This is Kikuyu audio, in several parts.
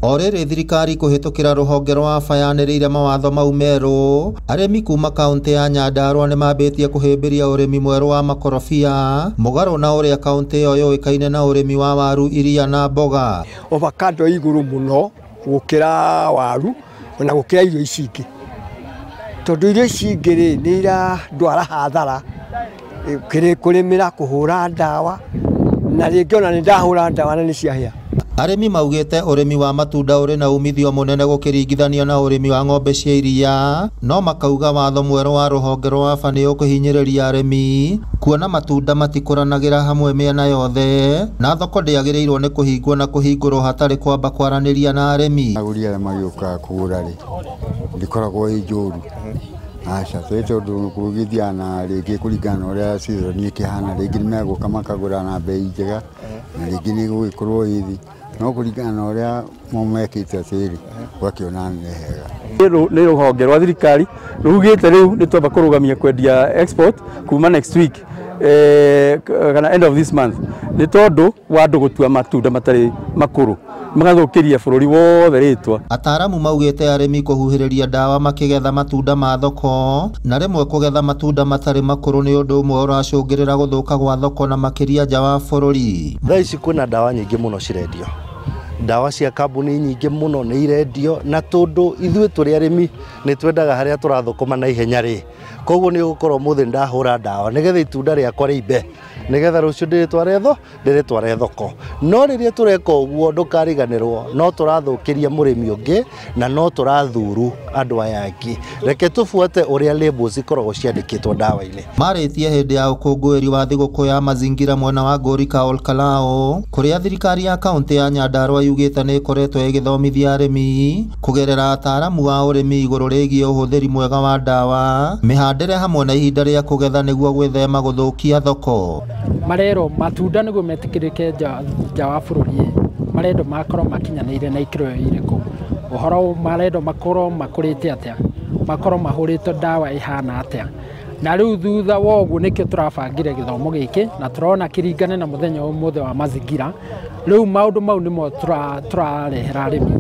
O rĩrĩ thirikari kũhĩtũkĩra rũhonge rwa AFA yanĩrĩire mawatho mau merũ, arĩmi kuma kaũntĩ ya Nyandarua nĩmambĩtie kũhĩmbĩria ũrĩmi mwerũ wa makorobia mũgarũ na ũrĩa kaũntĩ ĩyo yũĩkaine na ũrĩmi wa waru, iria na mboga. Avocado igũrũ mũno gũkĩra waru ona gũkĩra irio ici ingĩ, tondũ irio ici ingĩ rĩ nĩ irandwara hathara kũrĩmĩra, kũhũra ndawa, na rĩngĩ ona nĩ ndahũra ndawa na nĩ ciahĩa. Arĩmi maugĩte ũrĩmi wa matunda ũrĩ na umithio mũnene gũkĩringithanio na ũrĩmi wa ng'ombe cia iria, no makauga watho mwerũ wa rũhonge rwa AFA nĩ ũkũhinyĩrĩria arĩmi kuona matunda matikũranagĩra hamwe mĩena yothe na thoko ndĩagĩrĩirwo nĩ kũhingwo na kũhingũrwo hatarĩ kwamba kwaranĩria na arĩmi. Agũri arĩa magĩũkaga kũgũra rĩ ndĩkoragwo ĩ njũru, aca twĩ tondũ gũgĩthiaga na rĩngĩ kũringana na ũrĩa season ĩkĩhana, rĩngĩ nĩmegũka makagũra na bei njega na rĩngĩ nĩ ĩgũgĩkorwo ĩ thĩ, no kũringana na ũrĩa mekĩte atĩrĩ ũgakĩona nĩ hega. Nĩ rũhonge rwa thirikari rugĩte rĩu nĩ twamba kũrũgamia kwendia export kuma next week kana end of this month, nĩ tondũ wa andũ gũtua matunda matarĩ makũrũ magathũkĩria bũrũri wothe rĩtwa. Ataaramu maugĩte arĩmi kũhuhĩrĩria ndawa makĩgetha matunda ma thoko na rĩmwe kũgetha matunda matarĩ makũrũ nĩ ũndũ ũmwe ũracũngĩrĩra gũthũka gwa thoko na makĩria nja wa bũrũri. Thaa ici kwĩna ndawa nyingĩ mũno cirendio, ndawa cia kambuni nyingĩ mũno nĩ irendio, na tondũ ithuĩ tũrĩ arĩmi nĩ twendaga harĩa tũrathũkũma na ihenya rĩ, koguo nĩ ũgũkorwo ũmũthĩ ndahũra ndawa nĩgetha itunda rĩakwa rĩimbe, nĩgetha rũciũ ndĩrĩtware thoko. No rĩrĩa tũreka ũguo ndũkariganĩrwo no tũrathũkĩria mũrĩmi ũngĩ na no tũrathuru andũ aya angĩ. Reke tũbuate ũrĩa labels ikoragwo ciandĩkĩtwo ndawa-inĩ. Marĩtie hĩndĩ ya ũkũngũĩri wa thigũkũ ya mazingira mwena wa Ngũrika Olkalou, kũrĩa thirikari ya kaũntĩ ya Nyandarua yugĩte nĩ ĩkoretwo ĩgĩthomithia arĩmi kũgerera ataaramu a ũrĩmi igũrũ rĩgiĩ ũhũthĩri mwega wa ndawa, mĩhandĩre hamwe na ihinda rĩa kũgetha nĩguo gwĩthema gũthũkia thoko. Marerwo matunda nĩguo metĩkĩrĩke nja wa bũrũri, marendwo makorwo makinyanĩire na ikĩro irĩkũ, ũhoro marendwo makorwo makũrĩte atĩa, makorwo mahũrĩtwo ndawa ĩhana atĩa. Na rĩu thutha wa ũguo nĩkĩo tũrabangire gĩthomo gĩkĩ na tũrona kĩringane na mũthenya ũmũthĩ wa mazingira. Rĩu maũndũ mau nĩmo tũrarehera arĩmi,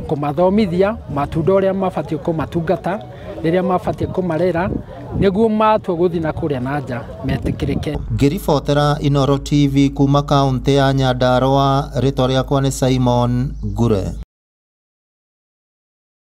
kũmathomithia matunda ũrĩa mabatiĩ kũmatungata, rĩrĩa mabatiĩ kũmarera nĩguo matua gũthiĩ na kũrĩa na nja metĩkĩrĩke. Ngĩribotera Inooro TV kuma kaũntĩ ya Nyandarua, rĩtwa rĩakwa nĩ Simon Ngure.